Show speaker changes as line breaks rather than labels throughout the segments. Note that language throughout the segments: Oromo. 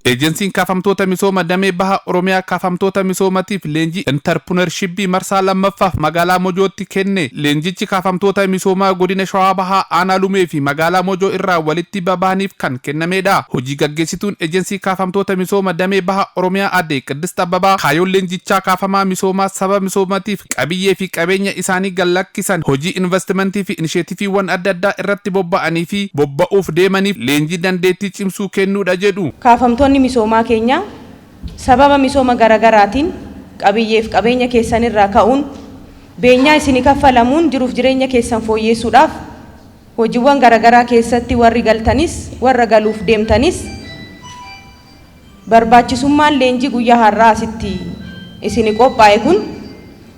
Ejensiin kaafamtoota misooma damee baha Oromiyaa kaafamtoota misoomatiif leenjii intarpunershippii marsaa 2ffaaf magaalaa Mojootti kenne. Leenjichi kaafamtoota misoomaa godina Shawaa Bahaa aanaa Lumee fi magaalaa Mojoo irraa walitti babahaniif kan kennameedha. Hojii gaggeessituun Ejensii kaafamtoota misooma damee baha Oromiyaa aadde Qiddist Abbabaa kaayoon leenjichaa kaafamaa misoomaa saba misoomatiif qabiyyee fi qabeenya isaanii gad lakkisan hojii invastimantii fi inisheetifiiwwan adda addaa irratti bobba'anii fi bobba'uuf deemaniif leenjii dandeettii cimsuu kennuudha jedhu.
Kaafamtoonni misoomaa keenya sababa misooma garagaraatiin qabiyyeef qabeenya keessan irraa ka'uun beenyaa isini kaffalamuun jiruuf jireenya keessan fooyyeessuudhaaf hojiwwan garagaraa keessatti warri galtanis warra galuuf deemtanis Barbaachisummaan leenjii guyyaa har'aa asitti isini qophaa'e kun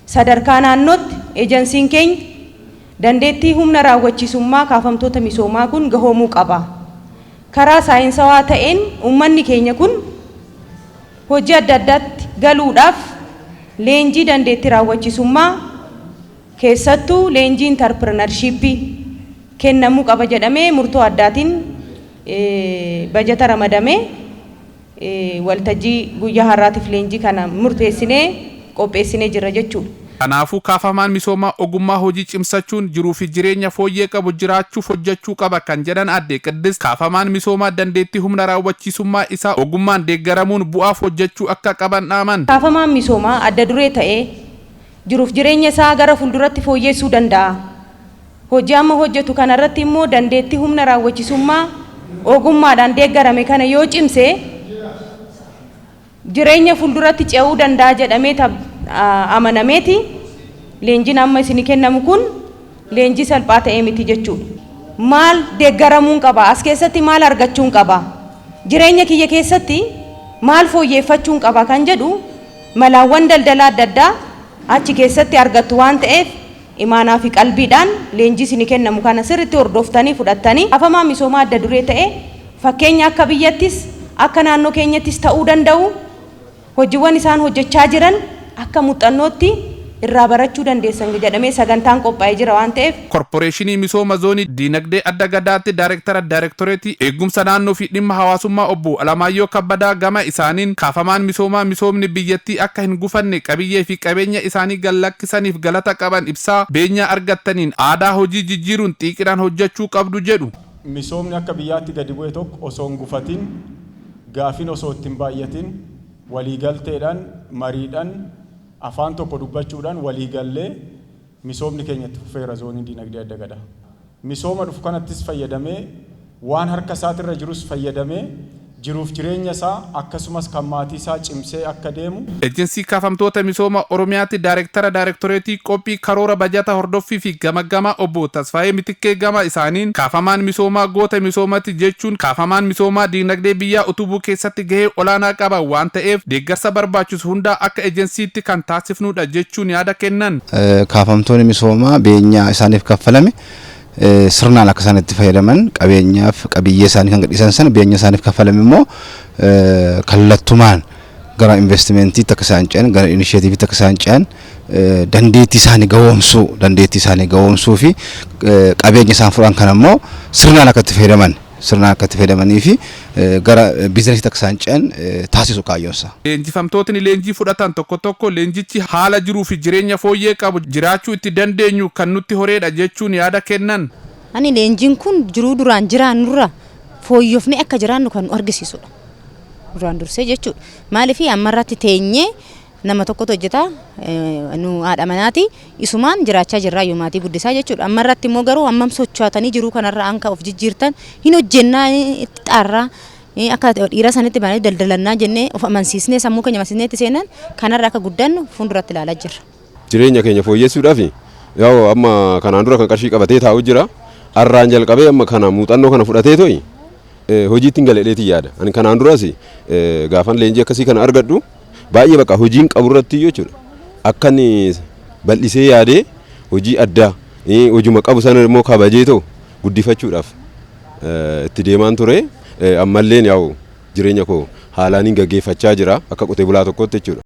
sadarkaa naannootti ejansiin keenya dandeettii humna raawwachiisummaa kaafamtoota misoomaa kun gahoomuu qaba. Karaa saayinsawaa ta'een uummanni keenya kun hojii adda addaatti galuudhaaf leenjii dandeetti raawwachisummaa keessattuu leenjii intarpirinarshiippii kennamuu qaba jedhamee murtoo addaatiin bajata ramadamee waltajjii guyyaa har'aatiif leenjii kana murteessinee qopheessinee jirra jechuudha.
Kanaafuu kaafamaan misoomaa ogummaa hojii cimsachuun jiruu fi jireenya fooyyee qabu jiraachuuf hojjechuu qaba kan jedhan Aadde Qiddist, kaafamaan misoomaa dandeettii humna raawwachiisummaa isaa ogummaan deeggaramuun bu'aaf hojjechuu akka qaban dhaaman.
Kaafamaan misoomaa adda duree ta'ee jiruuf jireenya isaa gara fulduratti fooyyeessuu danda'a. Hojii amma hojjetu kana irratti immoo dandeettii humna raawwachisummaa ogummaadhaan deeggarame kana yoo cimse jireenya fulduratti ce'uu danda'a jedhamee amanameeti leenjiin amma isini kennamu kun leenjii salphaa ta'ee miti jechuudha. Maal deeggaramuun qaba? As keessatti maal argachuun qaba? Jireenya kiyya keessatti maal fooyyeeffachuun qaba kan jedhu malaawwan daldalaa adda addaa achi keessatti argattu waan ta'eef imaanaa fi qalbiidhaan leenjii isini kennamu kana sirriitti hordoftanii fudhattanii kaafamaa misoomaa adda duree ta'e fakkeenya akka biyyattis akka naannoo keenyattis ta'uu danda'u hojiiwwan isaan hojjechaa jiran akka muuxannootti irraa barachuu dandeessan jedhamee sagantaan qophaa'ee jira waan ta'eef.
Korporeeshinii Misooma Zoonii Diinagdee Adda Gadaatti Daarektara Daarektoreetii Eegumsa Naannoo fi Dhimma Hawaasummaa Obbo Alamaayyoo Kabbadaa gama isaaniin kaafamaan misoomaa misoomni biyyattii akka hin gufanne qabiyyee fi qabeenya isaanii gad lakkisaniif galata qaban ibsaa beenyaa argattaniin aadaa hojii jijjiiruun xiiqiidhaan hojjechuu qabdu jedhu.
Misoomni akka biyyaatti gadi bu'e tokko osoo hin gufatin, gaafiin osoo itti hin baay'atin, waliigalteedhaan, mariidhaan, afaan tokko dubbachuudhaan waliigallee misoomni keenya itti fufeera Zooniin Diinagdee Adda Gadaa. Misooma dhufu kanattis fayyadamee waan harka isaatirra jirus fayyadamee jiruuf jireenya isaa akkasumas kan maatii isaa cimsee akka deemu.
Ejensii Kaafamtoota Misooma Oromiyaatti Daarektara Daarektoreetii Qophii Karoora Bajata Hordoffii fi Gamaggamaa Obbo Tasfaayee Mitikkee gama isaaniin, kaafamaan misoomaa goota misoomati jechuun kaafamaan misoomaa diinagdee biyyaa utubuu keessatti gahee olaanaa qaba waan ta'eef deeggarsa barbaachisu hundaa akka ejensiitti kan taasifnudha jechuun yaada kennan.
Kaafamtoonni misoomaa beenyaa isaaniif kaffalame sirnaan akka isaan itti fayyadaman qabeenyaaf qabiyyee isaanii kan gadhiisan sana beenya isaaniif kaffalame immoo kallattumaan gara investimentiitti akka isaan ce'an gara inisheetiiviitti akka isaan ce'an dandeettii isaanii gahoomsuu dandeettii isaanii gahoomsuu fi qabeenya isaan fudhan kana immoo sirnaan akka itti fayyadaman sirnaan akka itti fayyadamanii fi gara biizinasiitti akka isaan ce'an taasisu kaayyoon isaa.
Leenjifamtootni leenjii fudhatan tokko tokko leenjichi haala jiruu fi jireenya fooyyee qabu jiraachuu itti dandeenyu kan nutti horeedha jechuun yaada kennan.
Ani leenjiin kun jiruu duraan jiraannurra fooyyofnee akka jiraannu kan nu argisiisudha. Duraan dursee jechuudha. Maaliif ammarratti teenyee nama tokkotu hojjeta nu haadha manaati isumaan jiraachaa jirraa yoo maatii guddisaa jechuudha. Amma irratti immoo garuu hammam socho'atanii jiruu kanarra anka of jijjiirtan hin hojjennaa itti xaarraa akka dhiira sanitti baanee daldalannaa jennee of amansiisnee sammuu keenya amansiisnee itti seenan kanarra akka guddannu fuulduratti ilaalaa jirra.
Jireenya keenya fooyyessuudhaaf yaa'u amma kanaan dura kan qarshii qabatee taa'u jira. Arraan jalqabee amma kana muuxannoo kana fudhatee to'i hojiitti hin galeedheetiin yaada. Ani kanaan duras gaafan leenjii akkasii kana argadhu baay'ee bakka hojiin qabu irratti jechuudha. Akka inni bal'isee yaadee hojii addaa hojuma qabu sana immoo kabajee ta'u guddifachuudhaaf itti deemaan ture. Ammalleen yaa'u jireenya koo haalaan hin gaggeeffachaa jira akka qotee bulaa tokkootti jechuudha.